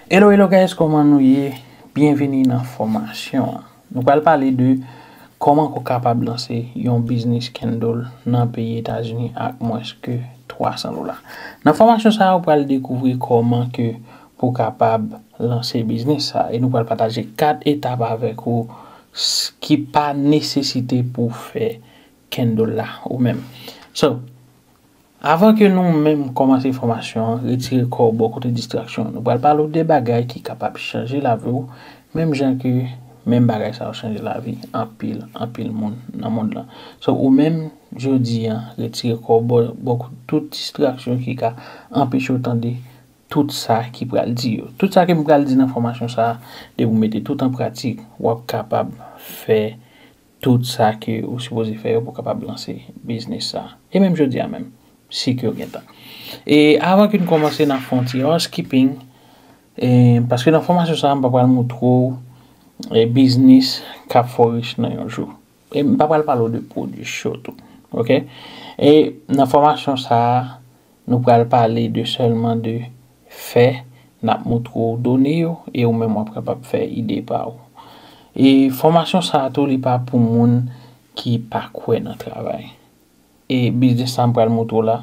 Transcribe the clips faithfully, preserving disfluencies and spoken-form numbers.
Hello, hello guys, kòman nou ye? Byenveni nan fòmasyon an. Nou pral pale de kòman ke w kapab lanse yon biznis candle nan peyi Etazini ak mwens ke twa san dola. Nan fòmasyon sa a, ou pral dekouvri kòman ke pou w kapab lanse biznis sa a. E nou pral pataje kat etap avèk ou s- ki pa nesesite pou w fè candle la ou menm. So, avan ke nou menm kòmanse fòmasyon an, retire kò w bò kote distraksyon. Nou pral pale w de bagay ki kapab chanje lavi w, menm jan ke menm bagay sa yo chanje lavi anpil, anpil moun nan mond lan. So, ou menm, jodi a, retire kò w bò, bò kote tout distraksyon ki ka anpeche w tande tout sa ki pral di yo. Tout sa ke m pral di nan fòmasyon sa a, depi w mete tout an pratik, w ap kapab fè tout sa ke ou sipoze fè yo pou w kapab lanse biznis sa a. E menm jodi a menm, si ke w gen tan. E avan ke n kòmanse, n ap fè yon ti housekeeping, e, paske nan fòmasyon sa a, m pa pral moutre w, e, biznis k ap fè w rich nan yon jou. E m pa pral pale w de pwodui cho tou. Oke? E nan fòmasyon sa a, nou pral pale de sèlman de fè, n ap moutre w done yo, e ou menm w ap kapab fè ide pa w. E fòmasyon sa a tou, li pa pou moun ki pa kwè nan travay. E biznis sa m pral moutre w la,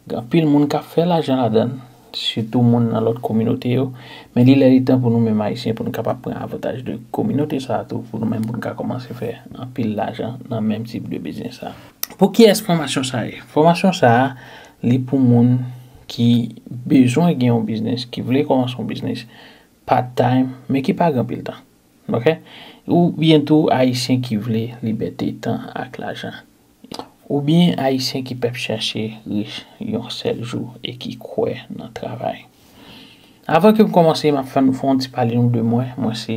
gen anpil moun k ap fè lajan ladan l, sitou moun nan lòt kominote yo, men li lè li tan pou nou menm Ayisyen pou nou kapab pran avantaj de kominote sa a tou, pou nou menm pou nou ka kòmanse fè anpil lajan nan menm tip de biznis sa a. Pou kiyès fòmasyon sa a ye? Fòmasyon sa a, li pou moun ki bezwen gen yon biznis, ki vle kòmanse yon biznis part time, men ki pa gen anpil tan. Oke? Oubyen tou Ayisyen ki vle libète tan ak lajan. Oubyen Ayisyen ki pèp chèche rich yon sèl jou e ki kwè nan travay. Avan ke m kòmanse, m ap fè nou fè yon ti pale nou de mwen. Mwen se,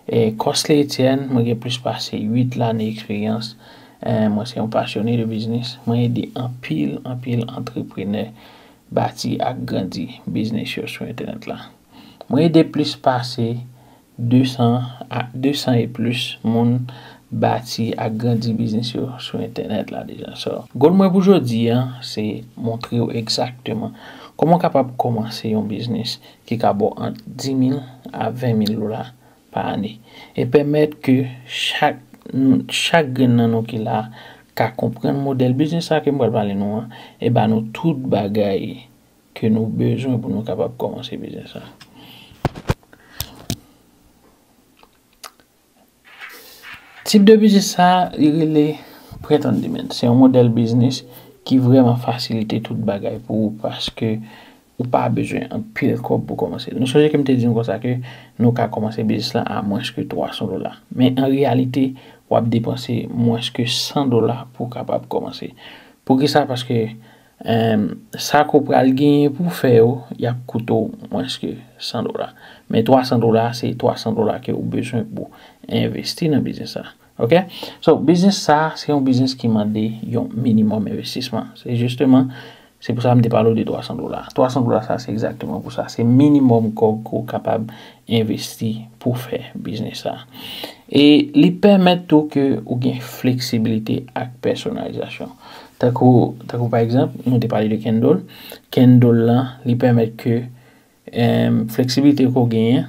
eh, Cosley Etienne, mwen gen plis pase uit lane eksperyans. Eh, mwen se yon pasyone de biznis. Mwen ede anpil, anpil antreprenè bati ak grandi biznis yo sou entènèt la. Mwen ede plis pase de san a, de san e plis moun bati ak grandi biznis yo sou entènèt la deja. So, goal mwen pou jodi a, se montre w egzakteman kòman w kapab kòmanse yon biznis ki ka ba w ant dis mil a ven mil dola pa ane. E pèmèt ke chak, chak grenn nan nou ki la a ka konprann modèl biznis sa ke m pral pale nou an, e ba nou tout bagay ke nou bezwen pou nou kapab kòmanse biznis la. Tip de biznis sa, li rele Print on Demand. Se yon modèl biznis ki vrèman fasilite tout bagay pou ou paske ou pa bezwen anpil kòb pou kòmanse. Nou sonje ke m te di nou konsa ke nou ka kòmanse biznis la a mwens ke twa san dola. Men an reyalite, w ap depanse mwens ke san dola pou w kapab kòmanse. Poukisa? Paske Em, sa ke w pral genyen pou w fè yo, y ap koute w mwens ke san dola. Men twa san dola, se twa san dola ke w bezwen pou envesti nan biznis la. Oke? So, biznis sa, se yon biznis ki mande yon minimòm envestisman. Se jisteman, se pou sa m te pale w de twa san dola. Twa san dola sa, se egzakteman pou sa. Se minimòm kòb ke w kapab envesti pou fè biznis sa. E li pèmèt tou ke ou gen fleksibilite ak pèsonalizasyon. Tankou, tankou pa egzanp, nou te pale de candle. Candle lan, li pèmèt ke, em, fleksibilite ke w genyen,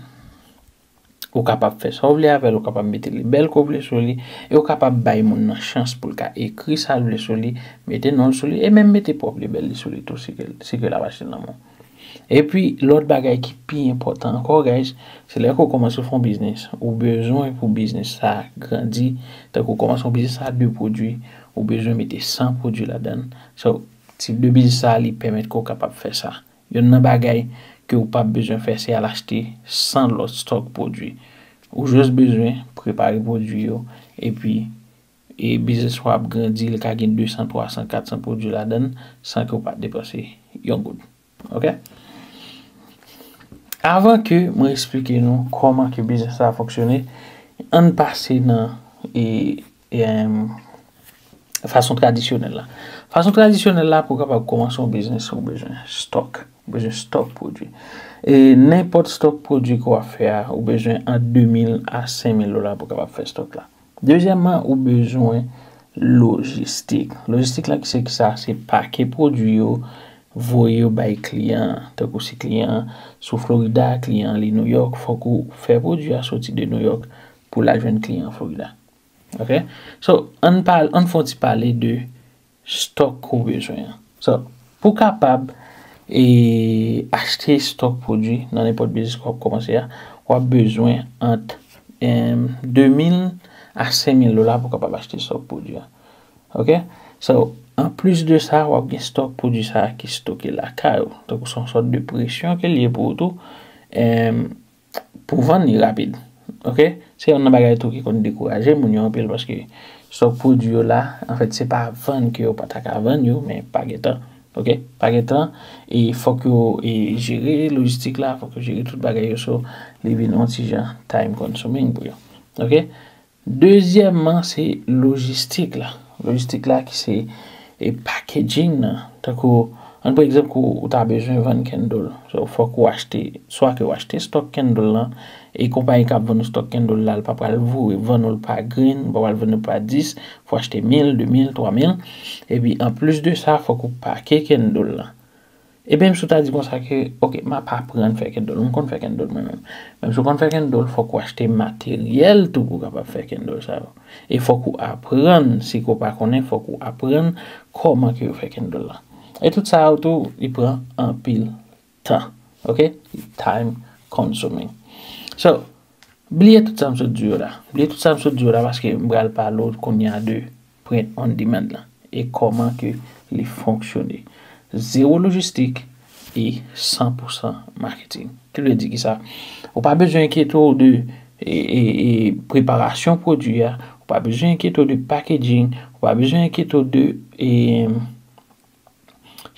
ou kapab fè sa w vle avè l, ou kapab mete label ke w vle sou li, e ou kapab bay moun nan chans pou l ka ekri sa l vle sou li, mete non l sou li, e menm mete pwòp label li sou li tou, si ke, si ke l ap achte l nan men w. Epi, lòt bagay ki pi enpòtan ankò, guys, se lè ke w kòmanse fè yon biznis, ou bezwen pou biznis sa grandi. Tankou w kòmanse yon biznis a de pwodui, ou bezwen mete san pwodui ladan l. So, tip de biznis sa, li pèmèt ke w kapab fè sa. Yonn nan bagay ke w p ap bezwen fè, se al achte san lòt stock pwodui. Ou jis bezwen prepare pwodui yo, epi, e biznis ou ap grandi, li ka gen de san, twa san, kat san pwodui ladan l, san ke w pa t depanse yon goud. Oke? Avan ke mwen eksplike nou kòman ke biznis sa fonksyone, ann pase nan, e, e, em, fason tradisyonèl la. Fason tradisyonèl la, pou w kapab kòmanse yon biznis, ou bezwen stock. Ou bezwen stock pwodui. E nenpòt stock pwodui ke w ap fè a, ou bezwen ant de mil a senk mil dola pou w kapab fè stock la. Dezyèmman, ou bezwen lojistik. Lojistik la, se kisa? Se pake pwodui yo, voye yo bay kliyan an. Tankou si kliyan an sou Florida, kliyan an li New York, fòk ou fè pwodui a soti de New York pou l al jwenn kliyan an Florida. Ok? So, ann pale, ann fè yon ti pale de stock ke w bezwen an. So, pou w kapab e, achte stock pwodui nan nenpòt biznis ke w ap kòmanse a, w ap bezwen ant em, de mil a senk mil dola pou w kapab achte stock pwodui a. Ok? So, anplis de sa, w ap gen stock pwodui sa a ki stoke lakay ou. Tankou se yon sòt de presyon ke l ye pou ou tou, em, pou vann li rapid. Ok? Se youn nan bagay tou ki konn dekouraje moun yo anpil paske stock pwodui yo la, anfèt, se pa vann ke yo pa ta ka vann yo, men pa gen tan. Ok? Pa gen tan, e fòk yo e, jere lojistik la, fòk yo jere tout bagay yo, so, li vin yon ti jan time consuming pou yo. Ok? Dezyèmman, se lojistik la. Lojistik la ki se e, packaging nan. Tankou, ann pran egzanp, ou, ou ta bezwen vann candle. So, fòk ou achte, swa ke ou achte stock candle lan, e konpayi k ap vann ou stock candle la, l pa pral voye vann ou l pa grenn, l pa pral vann ou pa dis, fò achte mil, de mil, twa mil. Epi, anplis de sa, fòk ou pake candle lan. E menm si w ta di konsa ke, ok, m ap aprann fè candle, m konn fè candle mwen menm. Menm si w konn fè candle, fòk ou achte materyèl tou pou w kapab fè candle sa yo. E fòk ou aprann, si ke w pa konnen, fòk ou aprann kòman ke yo fè candle la. E tout sa yo tou, li pran anpil tan. Ok? Li time consuming. So, bliye tout sa m sot di yo la. Bliye tout sa m sot di yo la paske m pral pale w kounye a de print on demand lan e kòman ke li fonksyone. Zewo lojistik e san pou san marketing. Ki vle di ki sa? Ou pa bezwen enkyete w de e, e, e, preparasyon pwodui a, ou pa bezwen enkyete w de packaging, ou pa bezwen enkyete w de e,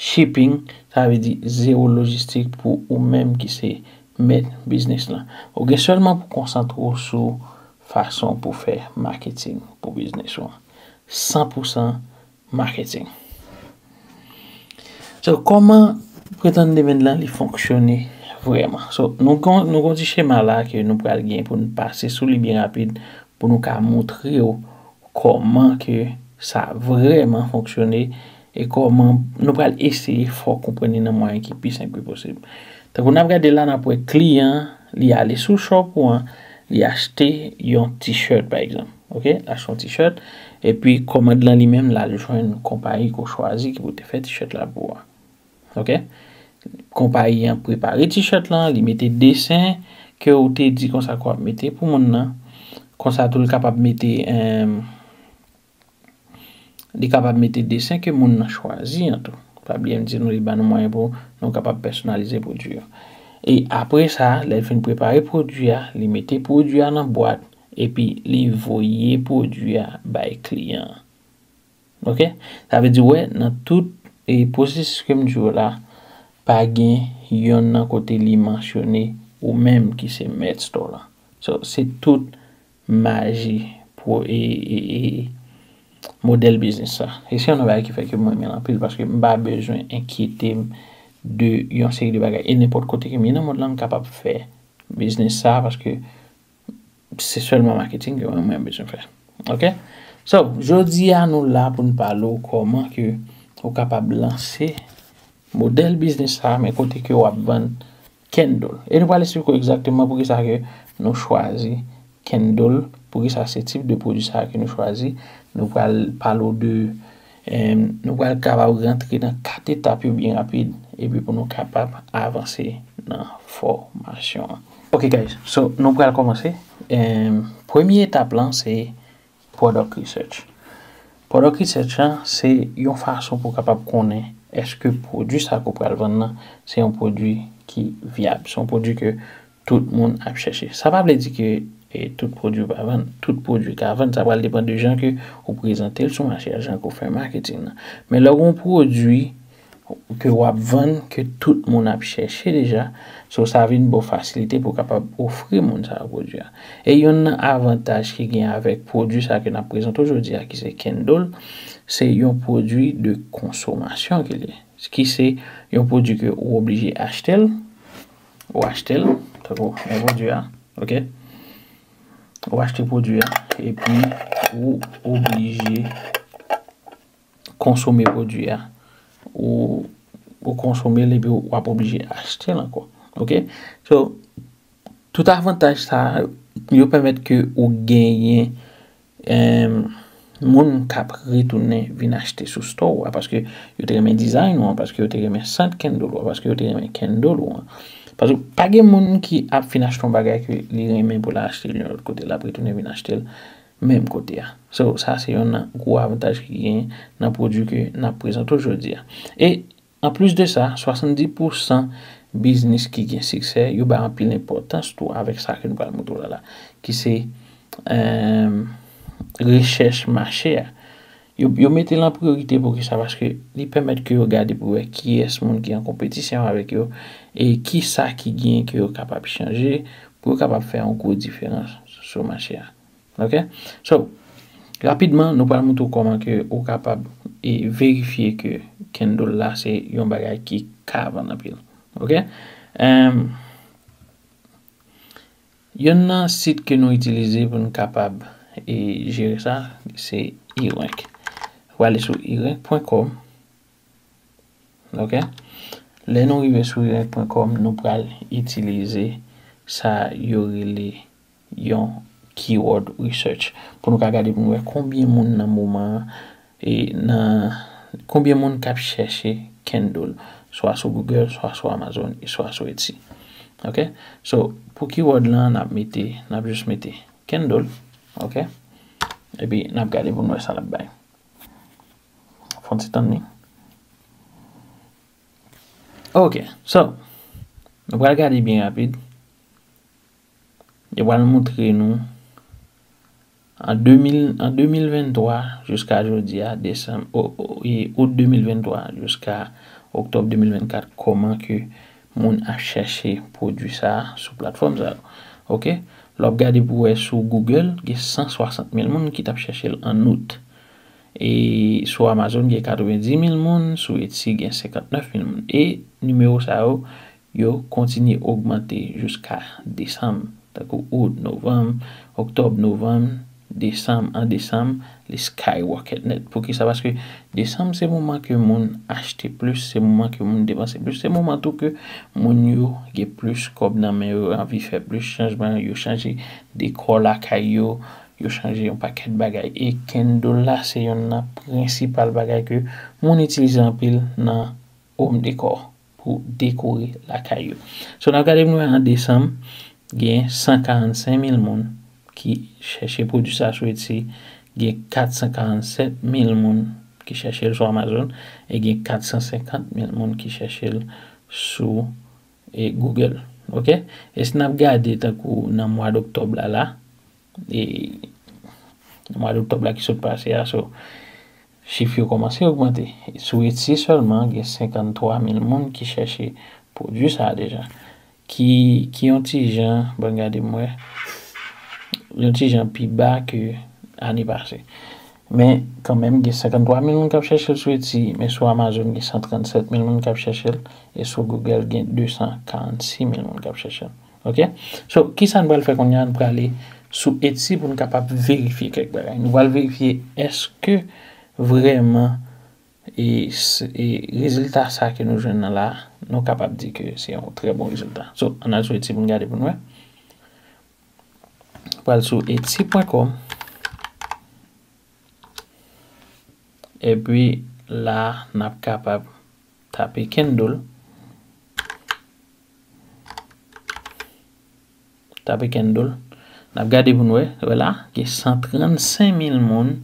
shipping, sa vle di zewo lojistik pou ou menm ki se mèt biznis lan. Ou gen sèlman pou konsantre w sou fason pou fè marketing pou biznis ou an. San pou san marketing. So, kòman print on demand lan li fonksyone vrèman? So, nou gon, nou gon ti chema la ke nou pral gen pou nou pase sou li byen rapid pou nou ka montre w kòman ke sa vrèman fonksyone e kòman nou pral eseye fè w konprann li nan mwayen ki pi senp ki posib. Tankou n ap gade la, n ap wè kliyan an, li ale sou shop ou an, li achte yon t-shirt, pa egzanp. Ok? L achte yon t-shirt, epi kòmand lan li menm, l al jwenn konpayi ke w chwazi ki pou te fè t-shirt la pou ou a. Ok? Konpayi an prepare t-shirt lan, li mete desen ke w te di konsa ke w ap mete pou moun nan. Konsa tou, l kapab mete, em, li kapab mete desen ke moun nan chwazi an tou. Pa bliye m di nou, li ba nou mwayen pou nou kapab pèsonalize pwodui yo. E apre sa, lè l fin prepare pwodui a, li mete pwodui a nan bwat, epi li voye pwodui a bay kliyan an. Ok? Sa vle di, wè, nan tout e, pwosesis ke m di w la, pa gen yonn nan kote li mansyone ou menm ki se mèt store lan. So, se tout maji pou e, e, e, modèl biznis sa. E se yon bagay ki fè ke m renmen l anpil, paske m pa bezwen enkyete m de yon seri de bagay. E nenpòt kote ke m ye nan mond lan, m kapab fè biznis sa, paske se sèlman maketing ke mwen, mwen bezwen fè. Ok? So, jodi a, nou la pou n pale w kòman ke ou kapab lanse modèl biznis sa, men kote ke w ap vann candle. E nou pral eksplike w egzakteman poukisa ke nou chwazi candle, poukisa se tip de pwodui sa ke nou chwazi. Nou pral pale w de, em, nou pral kapab rantre nan kat etap yo byen rapid, epi pou nou kapab avanse nan fòmasyon an. Ok, guys, so, nou pral kòmanse. Em, premye etap lan, se product research. Product research lan, se yon fason pou w kapab konnen èske pwodui sa ke w pral vann nan, se yon pwodui ki vyab, se yon pwodui ke tout moun ap chèche. Sa pa vle di ke, e, tout pwodui pa vann, tout pwodui ka vann, sa pral depann de jan ke ou prezante l sou mache a, jan ke w fè maketing nan. Men lè w gen yon pwodui ke w ap vann, ke tout moun ap chèche deja, so sa vin ba w fasilite pou w kapab ofri moun sa yo pwodui a. E yonn nan avantaj ki gen avèk pwodui sa ke n ap prezante w jodi a, ki se candle, se yon pwodui de konsomasyon ke l ye. Ki se yon pwodui ke ou oblije achte l, ou achte l, tankou men pwodui a, ok? Ou achte pwodui a, epi ou oblije konsome pwodui a. Ou, ou konsome l epi w ap oblije achte l ankò. Ok? So, tout avantaj sa a, yo pèmèt ke ou genyen, em, moun k ap retounen vin achte sou store ou a, paske yo te renmen design ou an, paske yo te renmen scent candle ou an, paske yo te renmen candle ou an. Paske pa gen moun ki ap fin achte yon bagay ke li renmen pou l achte l yon lòt kote, l ap retounen vin achte l menm kote a. So, sa se youn nan gwo avantaj ki gen nan pwodui ke n ap prezante w jodi a. E anplis de sa, swasanndis pousan biznis ki gen siksè, yo bay anpil enpòtans tou avèk sa ke nou pral montre w la la, ki se, em, rechèch mache a. Yo, yo mete l an priyorite pou ki sa, paske li pèmèt ke yo gade pou wè kiyès moun ki an konpetisyon avèk yo e ki sa ki gen ke yo kapab chanje pou yo kapab fè yon gwo diferans sou mache a. Ok? So, rapidman, nou pral montre w kòman ke ou kapab e verifye ke candle la se yon bagay ki ka vann anpil. Ok? Em, youn nan sit ke nou itilize pou nou kapab e jere sa, se eRank. Ou ale sou erank pwen kòm. Ok? Lè nou rive sou erank pwen kòm, nou pral itilize sa yo rele yon keyword research pou nou ka gade pou nou wè konbyen moun nan moman an, e nan konbyen moun k ap chèche candle, swa sou Google, swa sou Amazon, e swa sou Etsy. Ok? So, pou keyword lan, n ap mete, n ap jis mete candle. Ok? Epi, n ap gade pou nou wè sa l ap bay. Fè yon ti tann li. Ok, so, nou pral gade byen rapid. Yo pral montre nou an de mil, an de mil venntwa jiska jodi a, desanm, o, o, e out de mil venntwa jiska oktòb de mil vennkat, kòman ke moun ap chèche pwodui sa a sou platfòm sa yo. Ok? Lè w ap gade pou wè sou Google, gen san swasant mil moun ki t ap chèche l an out. E sou Amazon, gen katrevenndis mil moun, sou Etsy, gen senkantnèf mil moun. E nimewo sa yo, yo kontinye ogmante jiska desanm. Tankou out, novanm, oktòb, novanm, desanm, an desanm, li skyrocket nèt. Poukisa? Paske desanm se moman ke moun achte plis, se moman ke moun depanse plis, se moman tou ke moun yo gen plis kòb nan men yo, anvi fè plis chanjman, yo chanje dekò lakay yo, yo chanje yon pakèt bagay. E candle la se youn nan prensipal bagay ke moun itilize anpil nan home decor pou dekore lakay yo. So, n ap gade pou nou wè an desanm, gen san karannsenk mil moun ki chèche pwodui sa sou Etsy, gen katsankarannsèt mil moun ki chèche l sou Amazon, e gen katsansenkant mil moun ki chèche l sou, e, Google. Ok? E si n ap gade tankou nan mwa doktòb la la, e, nan mwa doktòb la ki sot pase a, so, chif yo kòmanse ogmante. Sou Etsy sèlman, gen senkanntwa mil moun ki chèche pwodui sa a deja. Ki, ki yon ti jan, bon, gade m wè, yon ti jan pi ba ke ane pase. Men, kanmenm, gen senkanntwa mil moun k ap chèche l sou Etsy, men sou Amazon, gen san trannsèt mil moun k ap chèche l, e sou Google, gen de san karannsis mil moun k ap chèche l. Ok? So, kisa n pral fè kounye a? N prale sou Etsy pou n kapab verifye kèk bagay. Nou pral verifye èske vrèman, e, s-, e rezilta sa ke nou jwenn nan la, nou kapab di ke se yon trè bon rezilta. So, ann al sou Etsy pou n gade pou n wè. Pral sou etsy pwen kòm. Epi la, n ap kapab tape candle. Tape candle. N ap gade pou n wè. Wè la, gen san trannsenk mil moun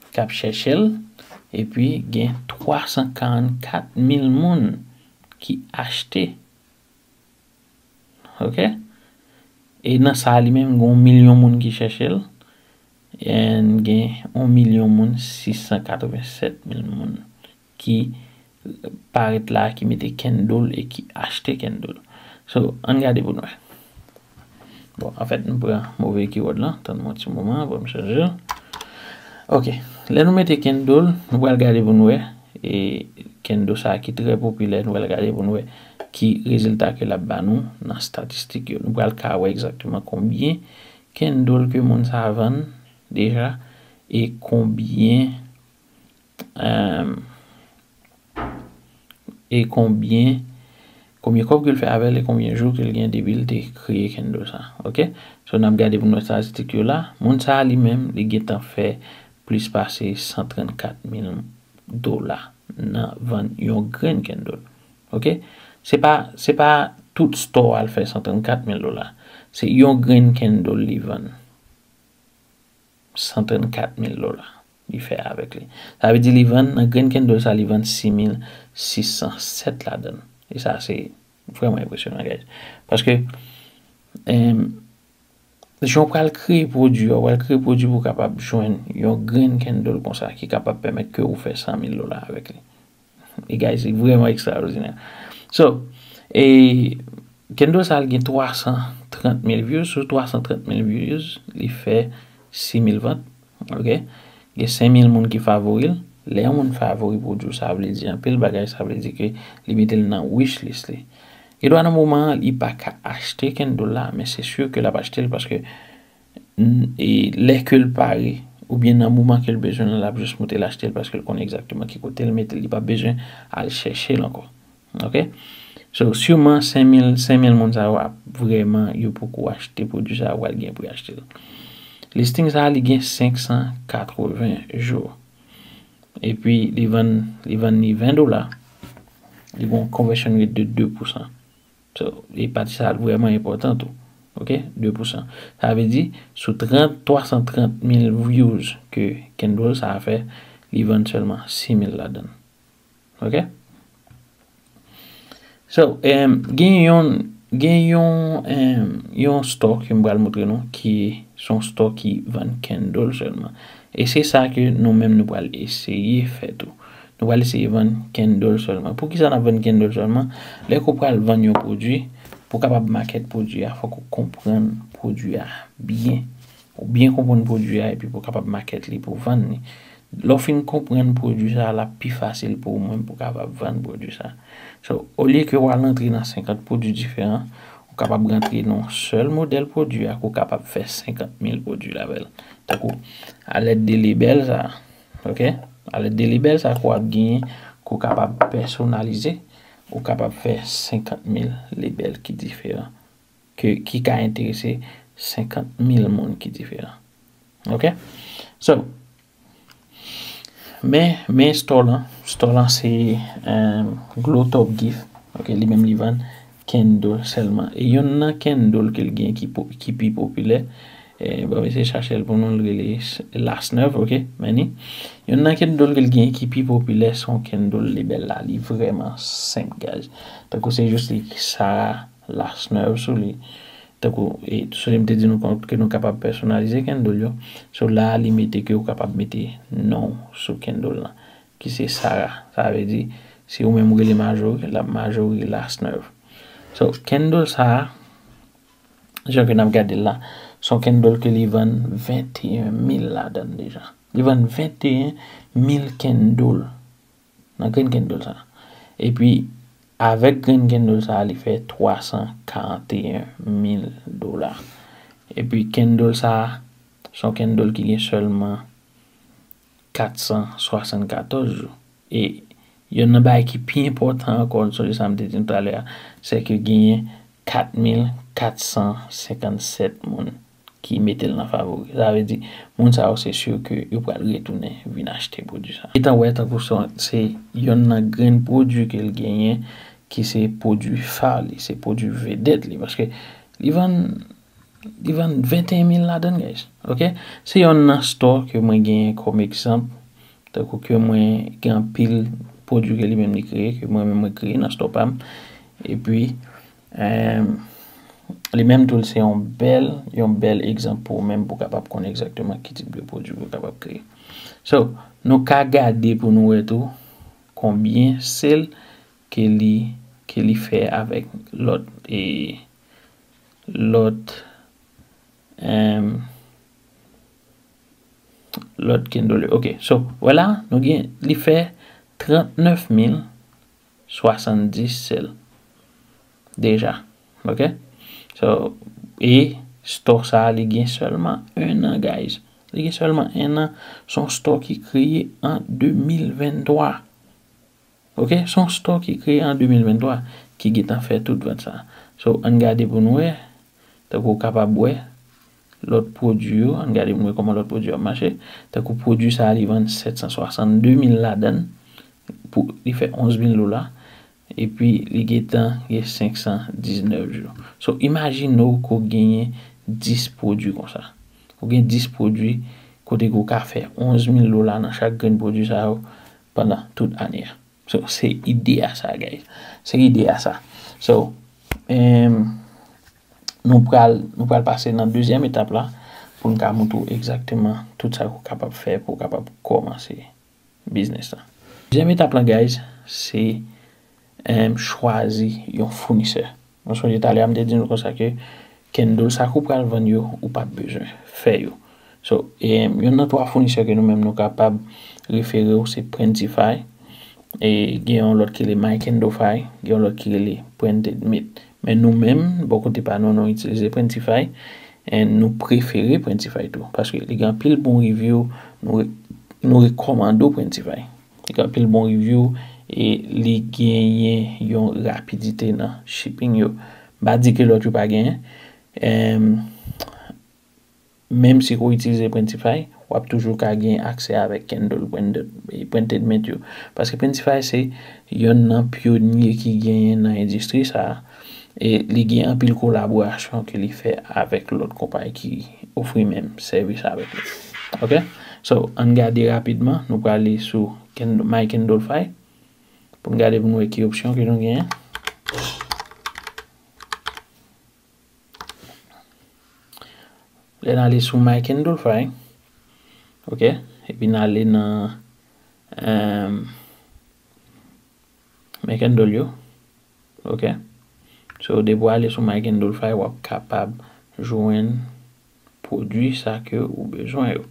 k ap chèche l. Epi gen twa san karannkat mil moun ki achte. Ok? E nan sa a li menm, gen yon milyon moun ki chèche l. And gen yon milyon moun, sis san katrevennsèt mil moun ki parèt la, ki mete candle e ki achte candle. So, ann gade pou n wè. Bon, anfèt, m pran move keyword lan. Tann mwen yon ti moman, anvan m chanje l. Ok. Lè nou mete candle, nou pral gade pou n wè. E candle sa a ki trè popilè, nou pral gade pou n wè ki rezilta ke l ap ba nou nan statistik yo. Nou pral ka wè egzakteman konbyen candle ke moun sa a vann deja e konbyen, em, e konbyen, konbyen kòb ke l fè avè l e konbyen jou ke l gen depi l te kreye candle sa. Ok? So, n ap gade pou n wè estatistik yo la. Moun sa a li menm, li gentan fè plis pase san trannkat mil dola nan vann yon grenn candle. Ok? Se pa, se pa tout store al fè san trannkat mil dola. Se yon grenn candle li vann san trannkat mil dola. Li fè avèk li. Sa vle di li vann, nan grenn candle sa, li vann sis mil sis san sèt ladan l. E sa, se vrèman enpresyonan, guys. Paske, em, jan w pral kreye pwodui a, w pral kreye pwodui pou w kapab jwenn yon grenn candle konsa ki kapab pèmèt ke ou fè san mil dola avèk li. E guys, li vrèman ekstraòdinè. So, e, candle sa a, l gen twa san trant mil views. Sou twa san trant mil views, li fè sis mil vant. Ok? Gen senk mil moun ki favori l. Lè yon moun favori pwodui w, sa vle di anpil bagay. Sa vle di ke li mete l nan wishlist li. Gen dwa nan moman an, li pa ka achte candle la, men se si ke l ap achte l paske n-, e lè ke l pare, oubyen nan moman ke l bezwen l, l ap jis moute l achte l paske l konnen egzakteman ki kote l mete l. Li p ap bezwen al chèche l ankò. Ok? So, siman senk mil, senk mil moun sa yo ap vrèman, yo poko achte pwodui sa yo, pral gen pou yo achte l. Listing sa a, li gen senk san katreven jou. Epi, li vann, li vann li ven dola. Li gen yon conversion rate de de pousan. So, e pati sa a vrèman enpòtan tou. Ok? De pousan. Sa vle di, sou trant, twa san trant mil views ke candle sa a fè, li vann sèlman sis mil ladan l. Ok? So, em, gen yon, gen yon, em, yon store ke m pral montre nou ki se yon store ki vann candle sèlman. E se sa ke nou menm nou pral eseye fè tou. Nou pral eseye vann candle sèlman. Poukisa n ap vann candle sèlman? Lè ke w pral vann yon pwodui, pou w kapab market pwodui a, fòk ou konprann pwodui a byen. Ou byen konprann pwodui a epi pou w kapab market li pou w vann li. Lè w fin konprann pwodui sa a, l ap pi fasil pou ou menm pou w kapab vann pwodui sa a. So, olye ke w al rantre nan senkant pwodui diferan, ou kapab rantre nan yon sèl modèl pwodui a, ke w kapab fè senkant mil pwodui avè l. Tankou, alèd de lebèl sa a, ok? Alèd de lebèl sa a ke w ap genyen, ke w kapab pèsonalize, ou kapab fè senkant mil lebèl ki diferan, ke, ki ka enterese senkant mil moun ki diferan. Ok? So, men, men store lan, store lan se, em, Glow Top Gift. Ok, li menm li vann candle sèlman. E yonn nan candle ke l gen ki po-, ki pi popilè, e, bon, mesye chache l pou nou, l rele s-, Last Nerve, ok, men ni. Yonn nan candle ke l gen ki pi popilè, se yon candle lebèl la, li vrèman senp, guys. Tankou se jis li Sarah Last Nerve sou li. Tankou, e, sou li m te di nou kon-, ke nou kapab pèsonalize candle yo. So la, li mete ke ou kapab mete non w sou candle lan, ki se Sarah. Sa vle di, si ou menm ou rele Marjorie, l ap Marjorie Last Nerve. So, candle sa a, jan ke n ap gade l la, se yon candle ke li vann venteyen mil ladan l deja. Li vann venteyen mil candle nan grenn candle sa. Epi, avèk grenn candle sa, li fè twa san karanteyen mil dola. Epi, candle sa, se yon candle ki gen sèlman kat san swasannkatòz jou. E yonn nan bagay ki pi enpòtan ankò, sonje sa m te di nou talè a, se ke genyen kat mil kat san senkannsèt moun ki mete l nan favori. Sa vle di, moun sa yo, se si ke yo pral retounen vin achte pwodui sa. Etan wè, tankou se, se yonn nan grenn pwodui ke l genyen, ki se pwodui fa li, se pwodui vedèt li, paske li vann, li vann venteyen mil ladan l, guys. Ok? Se yonn nan store ke mwen genyen kòm egzanp, tankou ke mwen gen anpil pwodui ke li menm li kreye, ke mwen menm mwen kreye nan store pa m. Epi, em, li menm tou, l se yon bèl, yon bèl egzanp pou ou menm pou w kapab konnen egzakteman ki tip de pwodui pou w kapab kreye. So, nou ka gade pou nou wè tou konbyen sale ke li, ke li fè avèk lòt, e, lòt, em, lòt candle yo. Ok, so, vwala, nou gen, li fè trannèf mil swasanndis sale deja. Ok? So, e store sa a, li gen sèlman en an, guys. Li gen sèlman en an. Se yon store ki kreye an de mil venntwa. Ok, se yon store ki kreye an de mil venntwa ki gentan fè tout vant sa. So, ann gade pou n wè, tankou w kapab wè lòt pwodui yo, ann gade pou n wè kòman lòt pwodui yo ap mache. Tankou pwodui sa a, li vann sèt san swasann de mil ladan l, pou, li fè onz mil dola, epi li gentan gen senk san diznèf jou. So, imajine w ke w genyen dis pwodui konsa. Ou gen dis pwodui kote ke w ka fè onz mil dola nan chak grenn pwodui sa yo pandan tout ane a. So, se ide a sa, guys. Se ide a sa. So, em, nou pral, nou pral pase nan dezyèm etap la pou n ka montre w egzakteman tout sa ke w kapab fè pou w kapab kòmanse biznis la. Dezyèm etap la, guys, se, em, chwazi yon founisè. Nou sonje talè a, m te di nou konsa ke candle sa ke w pral vann yo, ou p ap bezwen fè yo. So, em, youn nan twa founisè ke nou menm nou kapab refere w, se Printify. E gen yon lòt ki rele MyCandleFi, gen yon lòt ki rele Printed Meat. Men nou menm, bò kote pa nou, nou itilize Printify, e nou prefere Printify tou, paske li gen anpil bon review, nou re-, nou rekòmande w Printify. Li gen anpil bon review, e li genyen yon rapidite nan shipping yo. M pa di ke lòt yo pa genyen. Em, menm si w itilize Printify, w ap toujou ka gen aksè avèk candle, printed, printed meat yo. Paske Printify se youn nan pyonye ki genyen nan endistri sa a. E li gen anpil kolaborasyon ke li fè avèk lòt konpayi ki ofri menm sèvis avèk li. Ok? So, ann gade rapidman. Nou prale sou Candle, MyCandleFi pou n gade pou n wè ki opsyon ke nou genyen. Lè n ale sou MyCandleFi, ok, epi n ale nan, em, MyCandle yo, ok. So, depi w ale sou MyCandleFi, w ap kapab jwenn pwodui sa ke ou bezwen yo.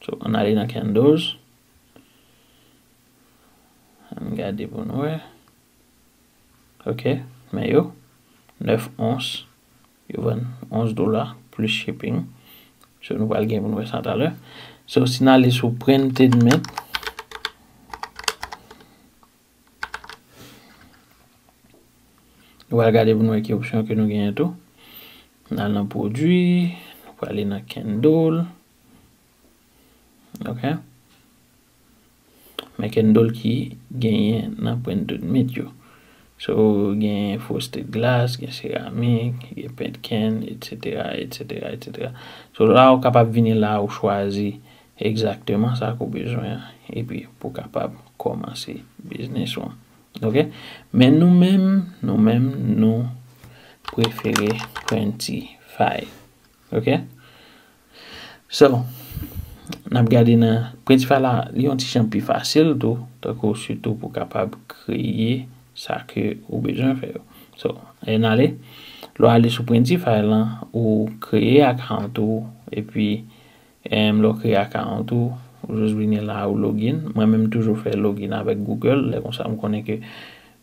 So, ann ale nan candles. Ann gade pou nou wè. Ok, men yo, nèf ons, yo vann onz dola plis shipping. So, nou pral gen pou nou wè sa talè. So, si n ale sou Printed Meat, nou pral gade pou nou wè ki opsyon ke nou genyen tou. N al nan pwodui, nou prale nan candle. Ok. Men candle ki genyen nan Printed Meat yo. So, gen frosted glass, gen seramik, gen paint can, et cetera, et cetera, et cetera. So, la ou kapab vini la ou chwazi egzakteman sa ke w bezwen an, epi pou w kapab kòmanse biznis ou an. Ok? Men nou menm, nou menm, nou prefere Printify. Ok? So, n ap gade nan Printify la, li yon ti jan pi fasil tou, tankou sitou pou kapab kreye sa ke ou bezwen fè yo. So, ann ale, lè w ale sou Printify lan, ou kreye account ou, epi, em, lè w kreye account ou, ou jis vini la, ou login. Mwen menm, m toujou fè login avèk Google, lè konsa m konnen ke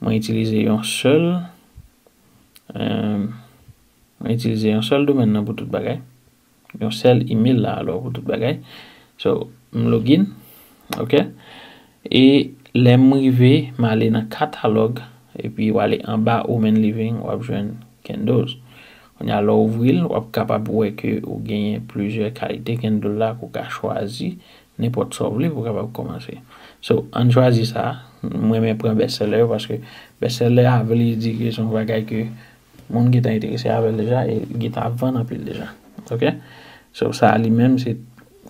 mwen itilize yon sèl, em, mwen itilize yon sèl domèn nan pou tout bagay. Yon sèl email la alò pou tout bagay. So, m login, ok. E lè m rive, m ale nan katalòg, epi w ale anba Home and Living, w ap jwenn candles. Kounye a, lè w ouvri l, w ap kapab wè ke ou genyen plizyè kalite candle la ke w ka chwazi, nenpòt sa w vle pou w kapab kòmanse. So, ann chwazi sa, m renmen pran best seller yo paske best seller a vle di ke se yon bagay ke moun gentan enterese avè l deja e li gentan ap vann anpil deja. Ok? So, sa a li menm, se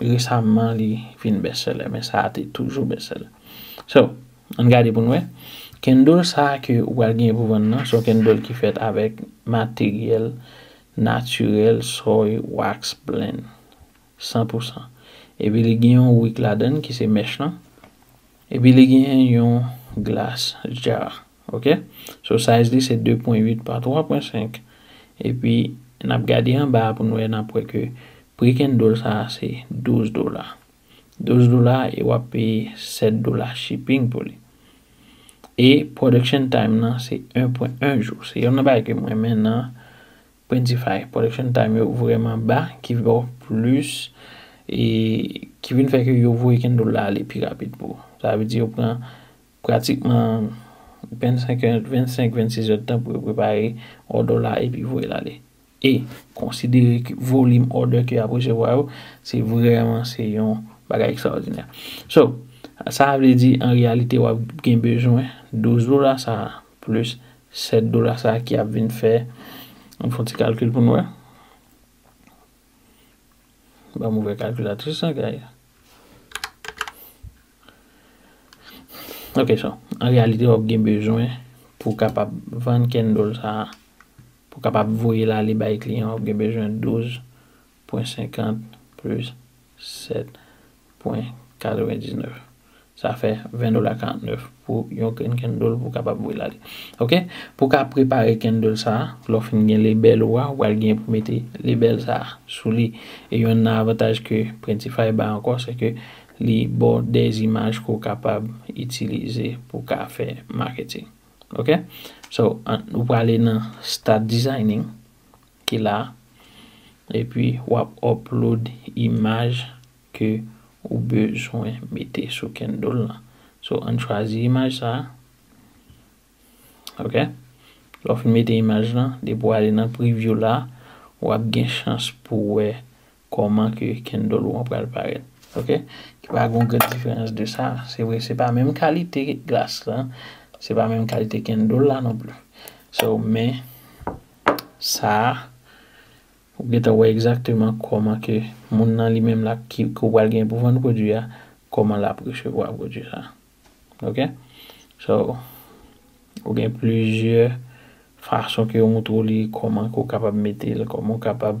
resaman li vin best seller, men sa a te toujou best seller. So, ann gade pou n wè. Candle sa a ke ou pral genyen pou vann nan, se yon candle ki fèt avèk materyèl natirèl soy wax blend, san pou san. Epi li gen yon wick ladan l ki se mèch lan. Epi li gen yon glass jar. Ok? So, size li se de pwen uit pa twa pwen senk. Epi, n ap gade anba a pou n wè, n ap wè ke pri candle sa a se douz dola. Douz dola e w ap peye sèt dola shipping pou li. E production time nan se en pwen en jou. Se youn nan bagay ke m renmen nan Printify. Production time yo vrèman ba, ki ba w plis, e ki vin fè ke yo voye candle la ale pi rapid pou ou. Sa vle di yo pran pratikman vennsenk è, vennsenk, vennsis è tan pou yo prepare order la epi voye l ale. E konsidere ke volim order ke y ap resevwa yo, se vrèman, se yon bagay ekstraòdinè. So, sa vle di, an reyalite, w ap gen bezwen douz dola sa a plis sèt dola sa a ki ap vin fè, ann fè yon ti kalkil pou nou wè. Ban m ouvè kalkilatris lan, guys. Ok, so, an reyalite, w ap gen bezwen pou w kapab vann candle sa a, pou w kapab voye l ale bay kliyan, w ap gen bezwen douz pwen senkant plis sèt pwen katrevendiznèf. Sa fè ven dola karantnèf pou yon grenn candle pou w kapab voye l ale. Ok? Pou w ka prepare candle sa a, lè w fin gen label ou a, ou pral gen pou mete label sa a sou li. E youn nan avantaj ke Printify ba ankò, se ke li ba w de imaj ke w kapab itilize pou w ka fè marketing. Ok? So, an, ou prale nan Start Designing, ki la, epi w ap upload imaj ke ou bezwen mete sou candle lan. So, ann chwazi imaj sa a. Ok? Lè w fin mete imaj lan, depi w ale nan preview la, w ap gen chans pou w wè kòman ke candle ou an pral parèt. Ok? Ki pa gen yon grenn diferans de sa. Se vre, se pa menm kalite glas lan, se pa menm kalite candle la non plis. So, men sa a, ou gentan wè egzakteman kòman ke moun nan li menm la ki, ke w pral gen pou vann pwodui a, kòman l ap resevwa pwodui sa. Ok? So, ou gen plizyè fason ke yo montre w li, kòman ke w kapab mete l, kòman w kapab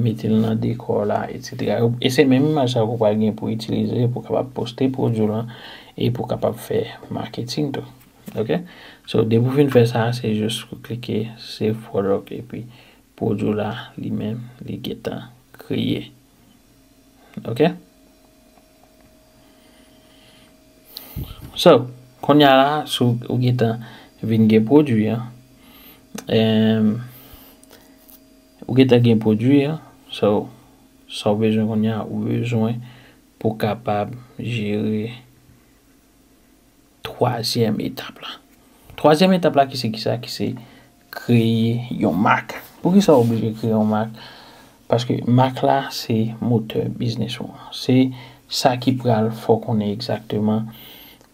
mete l nan dekò la, etsetera. E se menm imaj sa ke w pral gen pou itilize, pou w kapab poste pwodui w lan, e pou w kapab fè marketing tou. Ok? So, depi w fin fè sa, se jis ou klike Save Product, epi pwodui w la, li menm, li gentan kreye. Ok? So, kounye a la, si w, ou gentan vin gen pwodui an, em, ou gentan gen pwodui an, so, sa w bezwen kounye a, ou bezwen pou w kapab jere twazyèm etap la. Twazyèm etap la ki se kisa? Ki se kreye yon mak. Poukisa w oblije kreye yon mak? Paske mak la se motè biznis ou an. Se sa ki pral fè w konnen egzakteman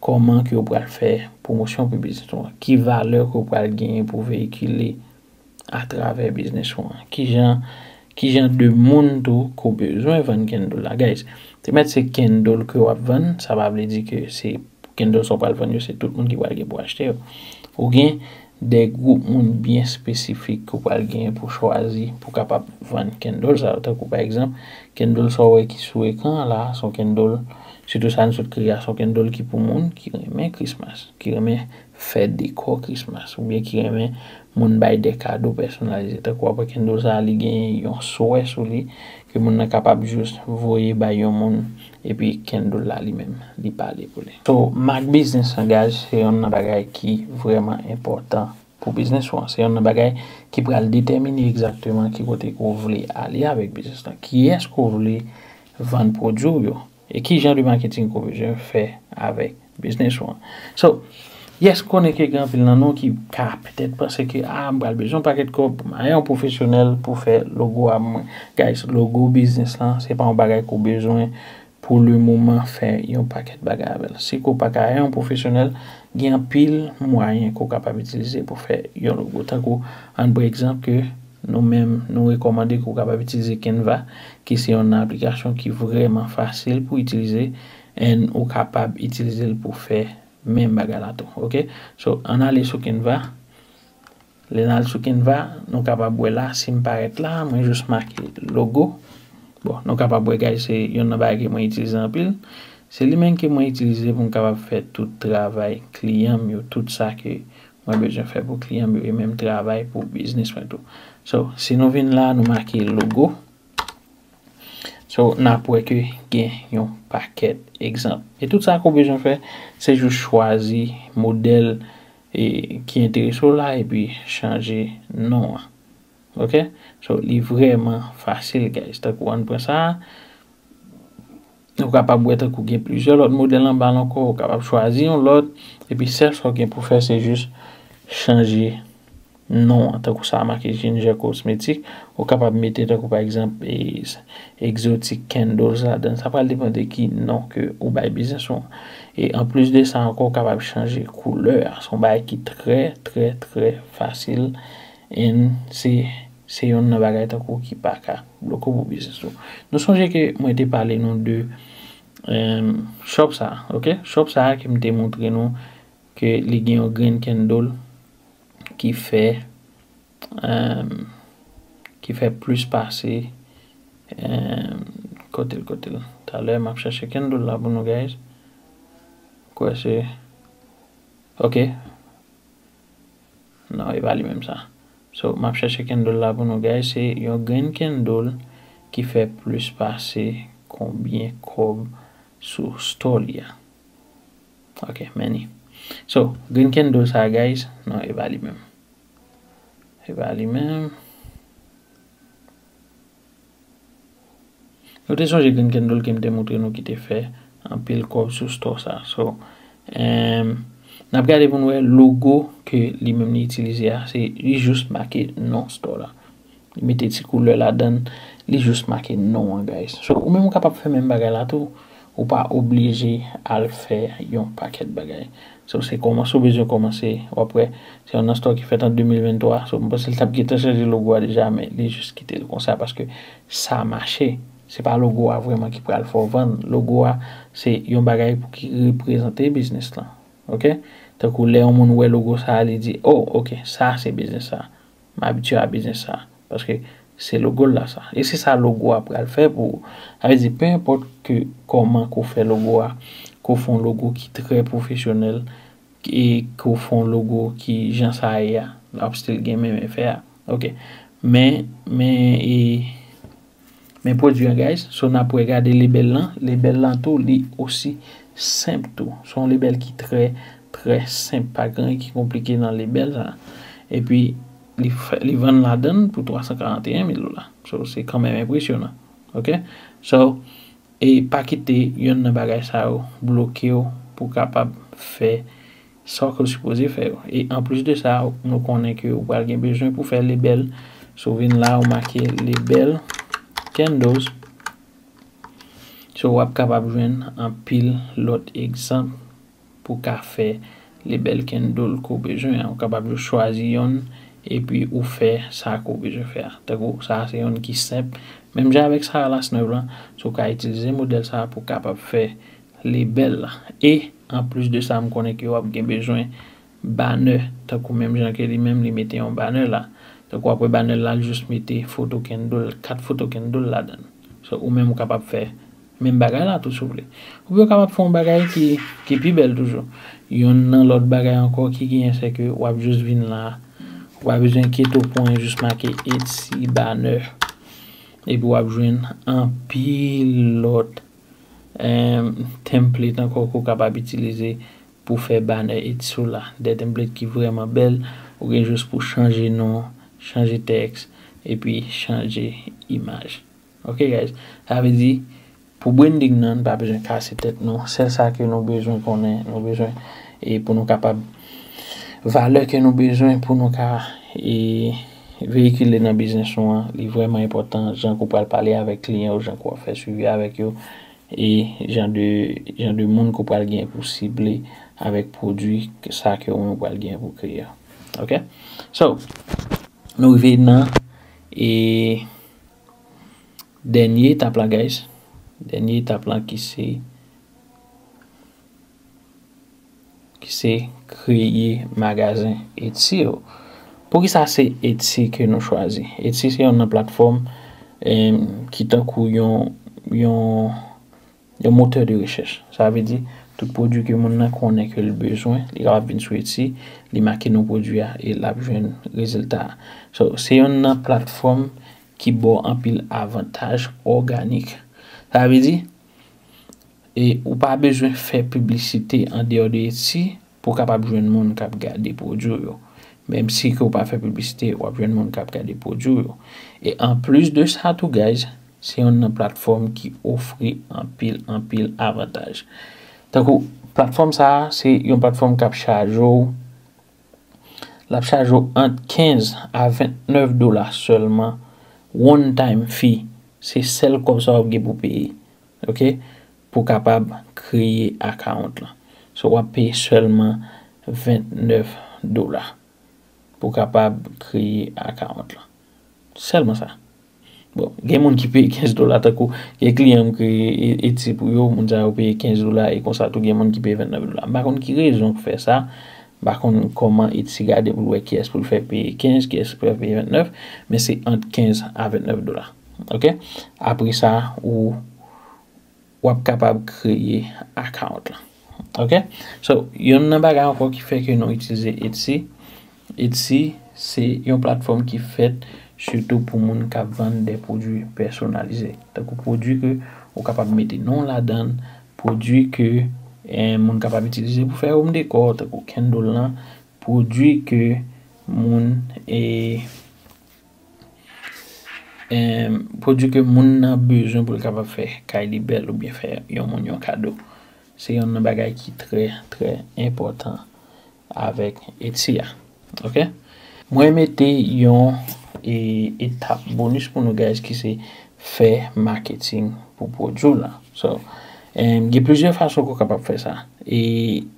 kòman ke w pral fè pwomosyon pou biznis ou an. Ki valè ke w pral genyen pou veyikile atravè biznis ou an. Kijan, kijan de moun tou ke w bezwen vann candle la, guys? Te mèt se candle ke w ap vann, sa pa vle di ke se candle sa w pral vann yo, se tout moun ki pral gen pou achte yo. Ou gen de gwoup moun byen espesifik ke w pral gen pou chwazi, pou kapab vann candle sa yo. Tankou pa egzanp, candle sa w wè ki sou ekran an la, se yon candle, sitou sa n sot kreye a, se yon candle ki pou moun ki renmen Christmas, ki renmen fè dekò Christmas, oubyen ki renmen moun bay de kado pèsonalize. Tankou w ap wè candle sa a, li gen yon swè sou li, ke moun nan kapab jis voye bay yon moun, epi candle la li menm, li pale pou li. So, mak biznis lan, guys, se youn nan bagay ki vrèman enpòtan pou biznis ou an. Se youn nan bagay ki pral detèmine egzakteman ki kote ke w vle ale avèk biznis lan. Kiyès ke w vle vann pwodui w yo? E ki jan de maketing ke w bezwen fè avèk biznis ou an? So, yes, m konnen ke gen anpil nan nou ki ka petèt panse ke, ah, m pral bezwen yon pakèt kòb pou m hire yon pwofesyonèl pou fè logo a mwen. Guys, logo biznis lan, se pa yon bagay ke w bezwen pou le moman fè yon pakèt bagay avè l. Si ke w pa ka hire yon pwofesyonèl, gen anpil mwayen ke w kapab itilize pou fè yon logo. Tankou, ann pran egzanp ke nou menm, nou rekòmande ke w kapab itilize Canva, ki se yon aplikasyon ki vrèman fasil pou itilize, and ou kapab itilize l pou fè menm bagay la tou, ok? So, ann ale sou Canva. Lè n al sou Canva, nou kapab wè la, si m parèt la, mwen jis make logo. Bon, nou kapab wè, guys, se youn nan bagay ke mwen itilize anpil. Se li menm ke mwen itilize pou m kapab fè tout travay kliyan m yo, tout sa ke mwen bezwen fè pou kliyan m yo, e menm travay pou biznis mwen tou. So, si nou vin la, nou make logo. So, n ap wè ke gen yon pakèt egzanp. E tout sa ke w bezwen fè, se jis chwazi modèl, e, ki enterese w la, epi chanje non an. Ok? So, li vrèman fasil, guys. Tankou ann pran sa a, Ou kapab wè tankou gen plizyè lòt modèl anba l ankò, ou kapab chwazi yon lòt, epi sèl sa w gen pou fè, se jis chanje non an, tankou sa a make Ginger Cosmetic, ou kapab mete tankou pa egzanp, e, Exotic Candles ladan. Sa pral depann de ki non ke ou bay biznis ou an. E anplis de sa ankò, ou kapab chanje koulè a. Se yon bagay ki trè, trè, trè fasil. And se, se youn nan bagay tankou ki pa ka bloke w pou biznis ou. Nou sonje ke mwen te pale nou de, em, shop sa, ok? Shop sa ke m te montre nou ke li gen yon green candle ki fè, em, ki fè plis pase, em, kote l, kote l. Talè, m ap chèche candle la pou nou, guys. Kwè se, ok. Non, e pa li menm sa. So, m ap chèche candle la pou nou, guys. Se yon green candle ki fè plis pase konbyen kòb sou store li a. Ok, men li. So, green candle sa, guys, non, e pa li menm. E pa li menm. Nou te sonje green candle ke m te montre nou ki te fè anpil kòb sou store sa. So, em, n ap gade pou n wè logo ke li menm li itilize a, se li jis make non store la. Li mete ti koulè ladan, li jis make non an, guys. So, ou menm ou kapab fè menm bagay la tou. Ou pa oblije al fè yon pakèt bagay. So, se kòmanse ou bezwen kòmanse. W ap wè, se yon nan store ki fèt an de mil venntwa. So, m panse l t ap gentan chanje logo a deja, men li jis kite l konsa paske sa mache. Se pa logo a vrèman ki pral fè w vann. Logo a, se yon bagay pou ki reprezante biznis lan. Ok? Tankou lè yon moun wè logo sa a, li di, "Oh, ok, sa se biznis sa. M abitye a biznis sa." Paske se logo l la sa. E se sa logo a pral fè pou ou. Sa vle di, pe enpòt ke kòman ke w fè logo a, ke w fè yon logo ki trè pwofesyonèl, e ke w fè yon logo ki jan sa ye a, l ap still gen menm efè a. Ok. Men, men, e, men pwodui an, guys, so n ap wè gade label lan. Label lan tou, li osi senp tou. Se yon label ki trè, trè senp. Pa gen anyen ki konplike nan label sa. Epi, li fè, li vann ladan l pou twa san karanteyen mil dola. So, se kanmenm enpresyonan. Ok? So, e pa kite yonn nan bagay sa yo bloke w pou w kapab fè sa ke w sipoze fè yo. E anplis de sa, nou konnen ke ou pral gen bezwen pou fè label. So, vin la, ou make label candles. So, w ap kapab jwenn anpil lòt egzanp pou w ka fè label candle ke w bezwen an. Ou kapab jis chwazi yonn, epi ou fè sa ke w bezwen fè a. Tankou sa a se yonn ki senp. Menm jan avèk Sarah Lasneuve lan, so w ka itilize modèl sa a pou w kapab fè label la. E anplis de sa, m konnen ke w ap gen bezwen banner, tankou menm jan ke li menm li mete yon banner la. Tankou w ap wè banner la, l jis mete foto candle, kat foto candle ladan l. So, ou menm ou kapab fè menm bagay la tou, si w vle. Oubyen ou kapab fè yon bagay ki, ki pi bèl toujou. Yonn nan lòt bagay ankò ki genyen, se ke w ap jis vin la, ou pa bezwen enkyete w pou anyen, jis make Etsy banner. Epi w ap jwenn anpil lòt, em, template ankò ke w kapab itilize pou fè banner Etsy w la. De template ki vrèman bèl, ou gen jis pou chanje non, chanje tèks, epi chanje imaj. Ok, guys? Sa vle di, pou branding nan, nou pa bezwen kase tèt nou. Sèl sa ke nou bezwen konnen, nou bezwen, e pou nou kapab, valè ke nou bezwen pou nou ka, e veyikile nan biznis nou an, li vrèman enpòtan, jan ke w pral pale avèk kliyan yo, jan ke w ap fè swivi avèk yo, e jan de, jan de moun ke w pral gen pou sible avèk pwodui sa ke ou menm ou pral gen pou kreye. Ok? So, nou rive nan, e, dènye etap la, guys. Dènye etap la ki se, ki se kreye magazen Etsy ou. Poukisa se Etsy ke nou chwazi? Etsy se youn nan platfòm, em, ki tankou yon, yon, yon motè de rechèch. Sa vle di, tout pwodui ke moun nan konnen ke l bezwen, li kapab vin sou Etsy, li make non pwodui a e l ap jwenn rezilta a. So, se youn nan platfòm ki ba w anpil avantaj òganik. Sa vle di, e ou pa bezwen fè piblisite andeyò de Etsy pou w kapab jwenn moun k ap gade pwodui w yo. Menm si ke w pa fè piblisite, w ap jwenn moun k ap gade pwodui w yo. E anplis de sa tou, guys, Se youn nan platfòm ki ofri anpil, anpil avantaj. Tankou platfòm sa a, se yon platfòm k ap chaje w, l ap chaje w ant kenz a ventnèf dola sèlman, one time fee. Se sèl kòb sa w ap gen pou peye, oke, pou kapab kreye account lan. So, w ap peye sèlman ventnèf dola pou kapab kreye account lan. Sèlman sa. Bon, gen moun ki peye kenz dola, tankou gen kliyan m kreye e-, Etsy pou yo, moun sa yo peye kenz dola, e konsa tou gen moun ki peye ventnèf dola. M pa konn ki rezon k fè sa, m pa konn kòman Etsy gade pou l wè kiyès pou l fè peye kenz, kiyès pou l fè peye ventnèf, men se ant kenz a ventnèf dola. Oke? Apre sa, ou w ap kapab kreye account lan. Oke? So, youn nan bagay ankò ki fè ke nou itilize Etsy, Etsy se yon platfòm ki fèt sitou pou moun k ap vann de pwodui pèsonalize. Tankou pwodui ke ou kapab mete non w ladan l, pwodui ke, eh, moun kapab itilize pou fè home decor, tankou candle lan, pwodui ke moun, eh, em, pwodui ke moun nan bezwen pou l kapab fè kay li bèl oubyen fè yon moun yon kado. Se youn nan bagay ki trè, trè enpòtan avèk Etsy a. Oke? Mwen mete yon, e, etap bonus pou nou, guys, ki se fè marketing pou pwodui w lan. So, em, gen plizyè fason ke w kapab fè sa. E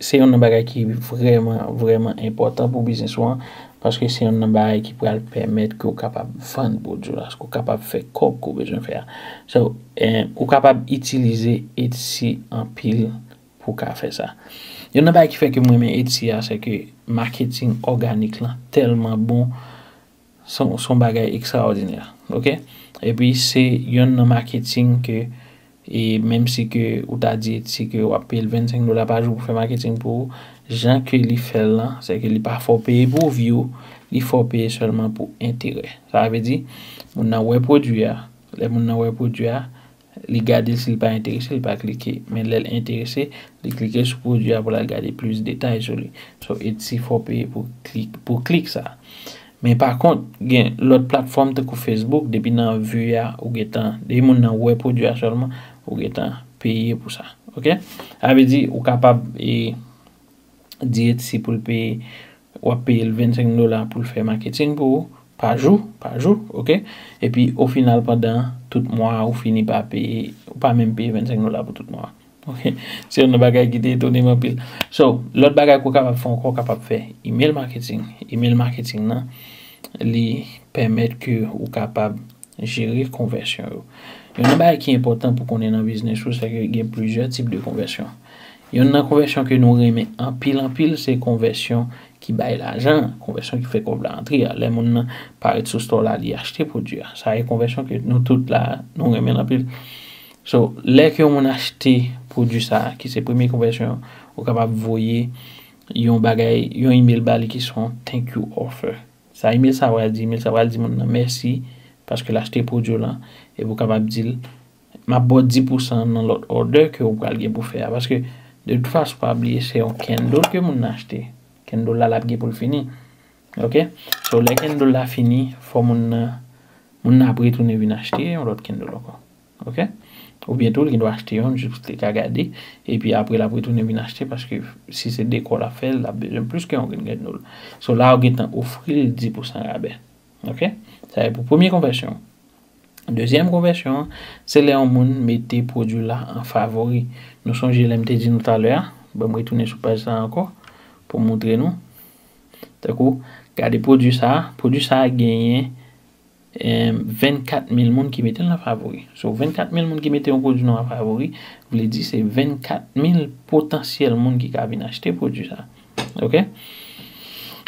se youn nan bagay ki vrèman, vrèman enpòtan pou biznis ou an, paske se youn nan bagay ki pral pèmèt ke w kapab vann pwodui w la, ke w kapab fè kòb ke w bezwen fè a. So, em, ou kapab itilize Etsy anpil pou w ka fè sa. Youn nan bagay ki fè ke m renmen Etsy a, se ke marketing òganik lan tèlman bon, se yon, se yon bagay ekstraòdinè, oke? Epi se youn nan marketing ke, e menm si ke ou ta di Etsy ke w ap peye l vennsenk dola pa jou pou fè marketing pou ou, jan ke li fè l lan, se ke li pa fè w peye pou view, li fè w peye sèlman pou enterè. Sa vle di, moun nan wè pwodui a, lè moun nan wè pwodui a, li gade l, si l pa enterese, li pa klike. Men lè l enterese, li klike sou pwodui a pou l al gade plis detay sou li. So, Etsy fè w peye pou klik, pou klik sa. Men pa kont, gen lòt platfòm tankou Facebook, depi nan vi a, ou gentan, depi moun nan wè pwodui a sèlman, ou gentan peye pou sa. Oke? Sa vle di, ou kapab, e, di Etsy pou l peye, w ap peye l vennsenk dola pou l fè marketing pou ou, pa jou, pa jou, oke? Epi, o final, pandan tout mwa a, ou fini pa peye, ou pa menm peye vennsenk dola pou tout mwa a. Oke? Se youn nan bagay ki te etone m anpil. So, lòt bagay ke w kapab fè ankò, w kapab fè email marketing. Email marketing nan, li pèmèt ke ou kapab jere konvèsyon yo. Youn nan bagay ki enpòtan pou konnen nan biznis ou, se ke gen plizyè tip de konvèsyon. Youn nan konvèsyon ke nou renmen anpil, anpil, se konvèsyon ki bay lajan, konvèsyon ki fè kòb la antre a. Lè moun nan parèt sou store la, li achte pwodui a. Sa e konvèsyon ke nou tout la, nou renmen l anpil. So, lè ke yon moun achte pwodui sa, ki se premye konvèsyon, ou kapab voye yon bagay, yon email ba li ki se yon thank you offer. Sa email sa pral di, email sa pral di moun nan mèsi paske l achte pwodui w lan, epi ou kapab di l, m ap ba w dis pousan nan lòt order ke ou pral gen pou fè a, paske de tout fason, pa bliye, se yon candle ke moun nan achte. Candle la, l ap gen pou l fini. Oke? So, lè candle la fini, fò moun nan, moun nan ap retounen vin achte yon lòt candle ankò. Oke? Oubyen tou, li gen dwa achte youn, jis li ka gade, epi apre l ap retounen vin achte, paske si se dekò l ap fè, l ap bezwen plis ke yon grenn candle. So, la, ou gentan ofri l dis pousan rabè. Oke? Sa se pou premye konvèsyon. Dezyèm konvèsyon an, se lè yon moun mete pwodui la an favori. Nou sonje lè m te di nou talè a, ban m retounen sou paj sa a ankò pou m montre nou. Tankou, gade pwodui sa a, pwodui sa a genyen, em, vennkat mil moun ki mete l nan favori. So, vennkat mil moun ki mete yon pwodui nou an favori, vle di se vennkat mil potansyèl moun ki ka vin achte pwodui sa a. Oke?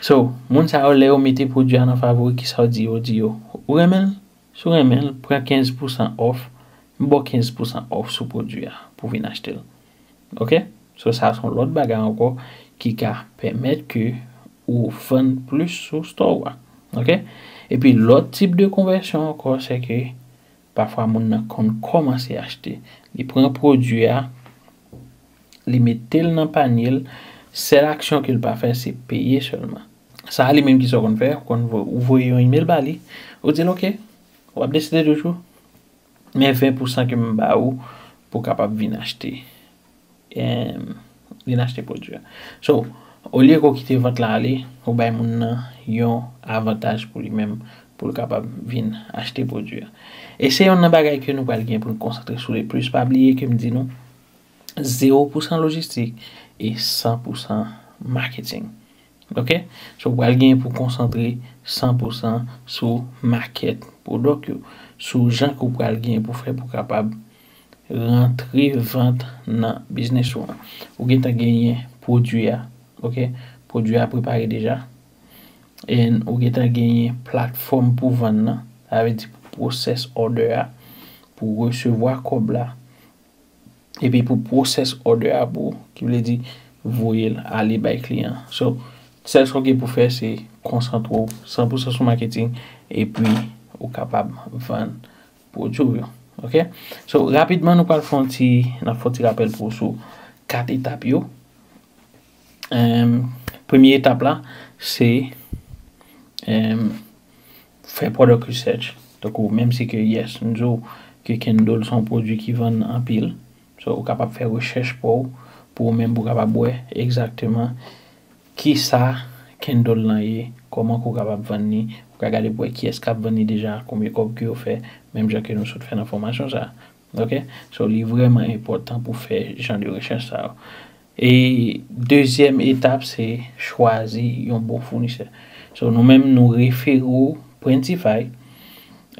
So, moun sa yo, lè yo mete pwodui a nan favori, kisa yo di yo? Yo di yo, ou renmen l? Si w renmen l, pran kenz pousan off, m ba w kenz pousan off sou pwodui a pou w vin achte l. Oke? So, sa se yon lòt bagay ankò ki ka pèmèt ke ou vann plis sou store ou a. Oke? Epi lòt tip de konvèsyon ankò, se ke pafwa moun nan konn kòmanse achte. Li pran pwodui a, li mete l nan panye l, sèl aksyon ke l pa fè, se peye sèlman. Sa a li menm, kisa w konn fè? Ou konn vo-, ou voye yon email ba li, ou di l, oke, w ap deside de jou. men ven pousan ke m ba ou pou w kapab vin achte, em, vin achte pwodui a. So, olye ke w kite vant la ale, ou bay moun nan yon avantaj pou li menm, pou l kapab vin achte pwodui a. E se yonn nan bagay ke nou pral gen pou n konsantre sou li plis. Pa bliye ke m di nou, zewo pousan lojistik e san pousan maketing. Ok? So, ou pral gen pou konsantre san pousan sou market pwodui yo, sou jan ke w pral gen pou fè pou kapab rantre vant nan biznis ou an. Ou gentan genyen pwodui a, ok? Pwodui a prepare deja. And ou gentan genyen platfòm pou vann nan. Sa vle di pou pwosès òdè a, pou resevwa kòb la, epi pou pwosès òdè a pou, ki vle di voye l ale bay kliyan. So, sèl sa w gen pou fè, se konsantre w san pousan sou maketing, epi ou kapab vann pwodui w yo. Ok? So, rapidman, nou pral fè yon ti, n ap fè yon ti rapèl pou w sou kat etap yo. Em, premye etap la, se, em, fè product research. Tankou, menm si ke, yes, m di w ke Kindle se yon pwodui ki vann anpil. So, ou kapab fè rechèch pa w, pou ou menm, pou w kapab wè egzakteman kisa Kindle lan ye, kòman ke w kapab vann li, ou ka gade pou wè kiyès k ap vann li deja, konbyen kòb ke yo fè, menm jan ke nou sot fè nan fòmasyon sa a. Ok? So, li vrèman enpòtan pou fè jan de rechèch sa yo. E dezyèm etap, se chwazi yon bon founisè. So, nou menm, nou refere w Printify.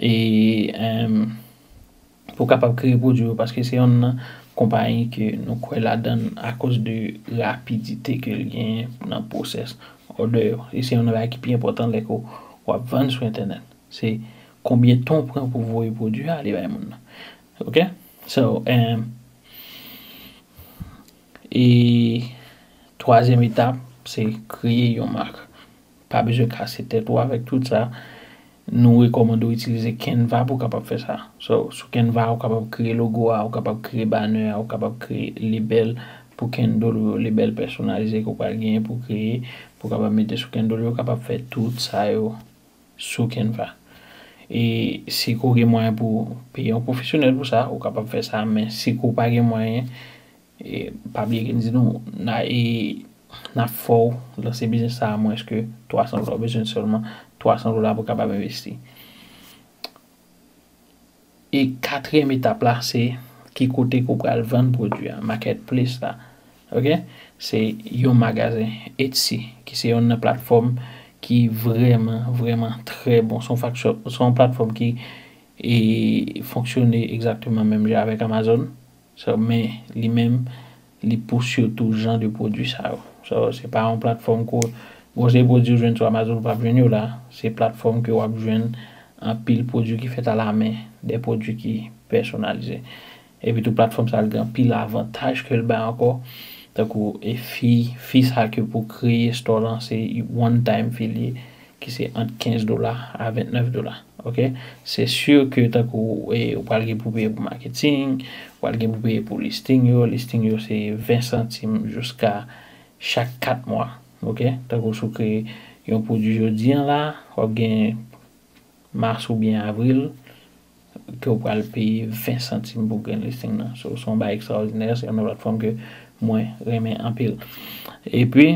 E, em, pou kapab kreye pwodui yo, paske se yonn nan konpayi ke nou kwè ladan l akoz de rapidite ke l genyen nan pwosès òdè yo. E se yonn nan bagay ki pi enpòtan lè ke w ap vann sou entènèt. Se konbyen tan w pran pou voye pwodui a ale bay moun nan. Ok? So, em, e twazyèm etap, se kreye yon mak. Pa bezwen kase tèt ou avèk tout sa. Nou rekòmande w itilize Canva pou w kapab fè sa. So, sou Canva, ou kapab kreye logo a, ou kapab kreye banner a, ou kapab kreye label pou Kindle ou yo, label pèsonalize ke w pral genyen pou w kreye, pou w kapab mete sou Kindle yo, ou kapab fè tout sa yo sou Canva. E si ke w gen mwayen pou w peye yon pwofesyonèl pou sa, ou kapab fè sa, men si ke w pa gen mwayen, e, pa bliye ke m di nou, n a, e, n ap fè w lanse biznis sa a mwens ke twa san dola. Ou bezwen sèlman twa san dola pou w kapab envesti. E katriyèm etap la, se ki kote ke w pral vann pwodui a, marketplace la. Ok? Se yon magazen Etsy, ki se yonn nan platfòm ki vrèman, vrèman trè bon. Se yon faksyon, se yon platfòm ki, e, fonksyone egzakteman menm jan avèk Amazon. So, men li menm, li pou sitou jan de pwodui sa yo. So, se pa yon platfòm ke w, bon, se pwodui w jwenn sou Amazon, ou p ap jwenn yo la. Se platfòm ke w ap jwenn anpil pwodui ki fèt alamen, de pwodui ki pèsonalize. Epi tou, platfòm sa a, l gen anpil avantaj ke l bay ankò. Tankou, e, fee, fee sa ke pou kreye store lan, se one time fee li ye, ki se ant kenz dola a vennèf dola. Ok? Se si ke tankou, e, ou pral gen pou peye pou marketing, ou pral gen pou peye pou listing yo. Listing yo se ven santim jiska chak kat mwa. Ok? Tankou si w kreye yon pwodui jodi a la, w ap gen mas oubyen avril, ke w pral peye ven santim pou grenn listing nan. So, se yon bagay ekstraòdinè, se yon platfòm ke mwen renmen anpil. Epi,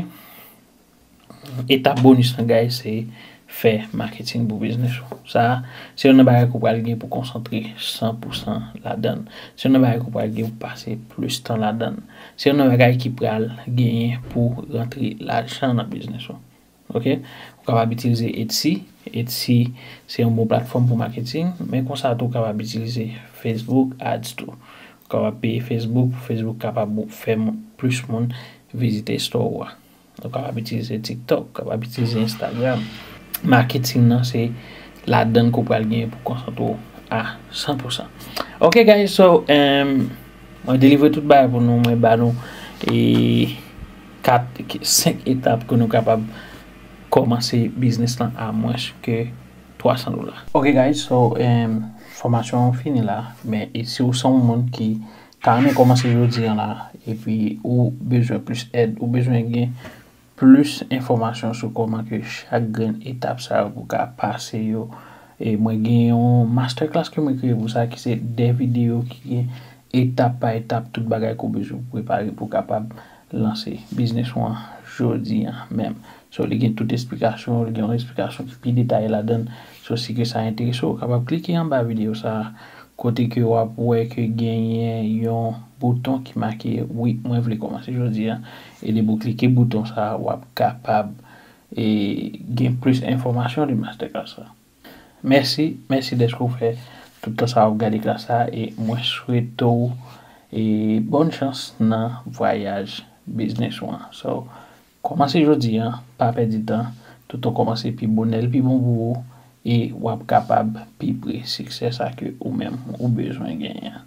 etap bonis lan, guys, se fè marketing pou biznis ou. Sa a, se youn nan bagay ke w pral gen pou konsantre san pousan ladan l. Se youn nan bagay ke w pral gen pou pase plis tan ladan l. Se youn nan bagay ki pral genyen pou rantre lajan nan biznis ou. Ok? Ou kapab itilize Etsy. Etsy, se yon bon platfòm pou marketing, men konsa tou, ou kapab itilize Facebook Ads tou. Ou kapab peye Facebook, pou Facebook kapab fè m-, plis moun vizite store ou a. Ou kapab itilize TikTok, ou kapab itilize Instagram. Marketing nan, se ladan l ke w pral genyen pou konsantre w a san pousan. Ok, guys, so, em, mwen delivre tout bagay pou nou, mwen ba nou, e, kat, senk etap ke nou kapab kòmanse biznis lan a mwens ke twa san dola. Ok, guys, so, em, fòmasyon an fini la, men e si w se yon moun ki ta renmen kòmanse jodi a la, epi ou bezwen plis èd, ou bezwen gen plis enfòmasyon sou kòman ke chak grenn etap sa yo pou ka pase yo, E mwen gen yon masterclass ke mwen kreye pou sa, ki se de videyo ki gen etap pa etap tout bagay ke w bezwen pou prepare pou w kapab lanse biznis ou an jodi an menm. So, li gen tout esplikasyon, li gen yon esplikasyon ki pi detaye ladan l. So, si ke sa enterese w, w kapab klike anba videyo sa a, kote ke w ap wè ke genyen yon bouton ki make "Wi, mwen vle kòmanse jodi an." E depi w klike bouton sa a, w ap kapab e gen plis enfòmasyon de masterclass la. Mèsi, mèsi dèske w fè tout tan sa w ap gade klas la e mwen swete w e bòn chans nan vwayaj biznis ou an. So, kòmanse jodi an, pa pèdi tan, tout tan w kòmanse pi bonè l pi bon pou ou e w ap kapab pi pre siksè sa ke ou menm ou bezwen genyen.